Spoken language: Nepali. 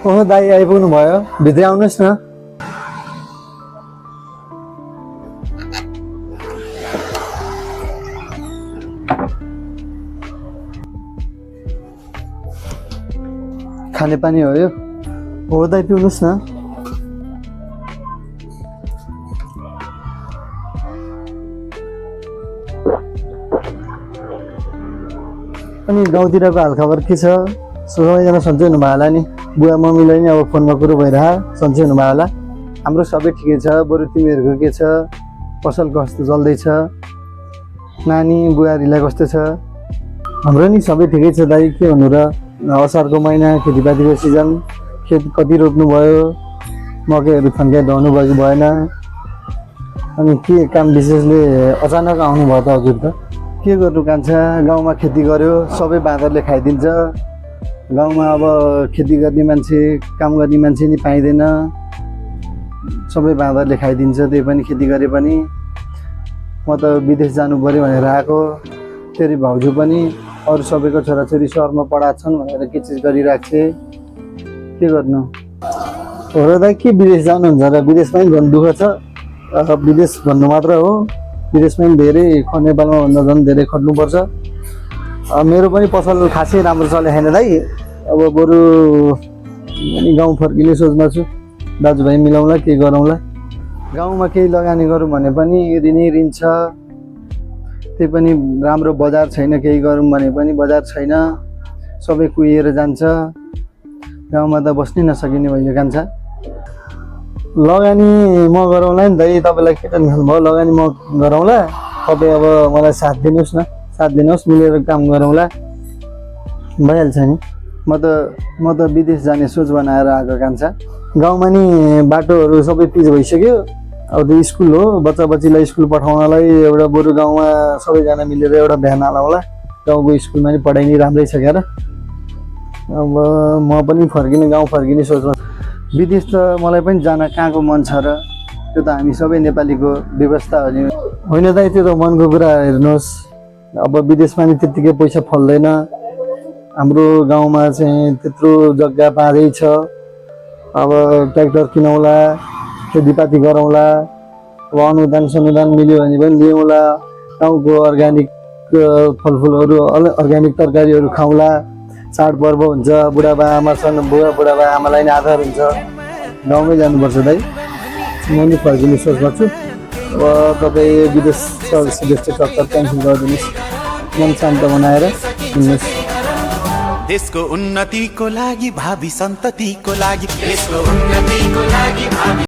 ओहो दाइ आइपुग्नु भयो, भित्रै आउनुहोस् न। खाने पानी हो यो? हो दाइ पिउनुहोस् न। अनि गाउँतिरको हालखबर के छ? सबैजना सन्चै हुनुभयो होला नि? बुवा मम्मीलाई नि अब फोनमा कुरो भइरह सन्चै हुनुभयो होला? हाम्रो सबै ठिकै छ, बरु तिमीहरूको के छ? पसल कस्तो चल्दैछ? नानी बुहारीलाई कस्तो छ? हाम्रो नि सबै ठिकै छ दाइ, के भन्नु र? असारको महिना खेतीपातीको सिजन, खेत कति रोप्नुभयो, मकैहरू थन्काइ ढाउनु भयो कि भएन? अनि के काम विशेषले अचानक आउनुभयो त हजुर त? के गर्नु कान्छा, गाउँमा खेती गर्यो सबै बाँदरले खाइदिन्छ। गाउँमा अब खेती गर्ने मान्छे, काम गर्ने मान्छे नि पाइँदैन, सबै बाँदरले खाइदिन्छ। त्यही पनि खेती गरे पनि म त विदेश जानु पऱ्यो भनेर आएको। तेरि भाउजू पनि अरू सबैको छोराछोरी सहरमा पढाएको छन् भनेर के चिज गरिरहेको थिएँ। के गर्नु हो र दाइ? के विदेश जानुहुन्छ र? विदेशमा पनि झन् दुःख छ। विदेश भन्नु मात्र हो, विदेशमा पनि धेरै नेपालमा भन्दा झन् धेरै खट्नुपर्छ। मेरो पनि पसल खासै राम्रो चले छैन दाइ। अब बरु गाउँ फर्किने सोचमा छु। दाजुभाइ मिलाउँला, के गरौँला। गाउँमा केही लगानी गरौँ भने पनि ऋणै ऋण छ। त्यही पनि राम्रो बजार छैन, केही गरौँ भने पनि बजार छैन, सबै कुहिएर जान्छ। गाउँमा त बस्नै नसकिने भयो कान्छा। लगानी म गरौँला नि दाइ, तपाईँलाई के टेन्सन भयो? लगानी म गरौँला, तपाईँ अब मलाई साथ दिनुहोस् न, साथ दिनुहोस्, मिलेर काम गरौँला, भइहाल्छ नि। म त विदेश जाने सोच बनाएर आएको कान्छा। गाउँमा नि बाटोहरू सबै पिच भइसक्यो। अब त्यो स्कुल हो, बच्चा बच्चीलाई स्कुल पठाउनलाई एउटा बरु गाउँमा सबैजना मिलेर एउटा भ्यान हालौँला। गाउँको स्कुलमा नि पढाइ नि राम्रै छ क्यार। अब म पनि गाउँ फर्किने सोचमा। विदेश त मलाई पनि जान कहाँको मन छ र? त्यो त हामी सबै नेपालीको व्यवस्था हो नि। होइन दाइ, त्यो त मनको कुरा हेर्नुहोस्। अब विदेशमा नि त्यत्तिकै पैसा फल्दैन। हाम्रो गाउँमा चाहिँ त्यत्रो जग्गा बाँझै छ। अब ट्र्याक्टर किनौँला, खेतीपाती गरौँला, अब अनुदान सनुदान मिल्यो भने पनि लिउँला, गाउँको अर्ग्यानिक फलफुलहरू, अर्ग्यानिक तरकारीहरू खाउँला। चाडपर्व हुन्छ, बुढाबा आमा छन्, बुढाबा आमालाई नि आधार हुन्छ। गाउँमै जानुपर्छ दाइ। म नि फर्किने सोचमा छु। अब तपाईँ विदेश चक्कर क्यान्सल गरिदिनुहोस्, मन शान्त बनाएर हिँड्नुहोस्। देशको उन्नतिको लागि, भावी सन्ततिको लागि, देशको उन्नतिको लागि, भावी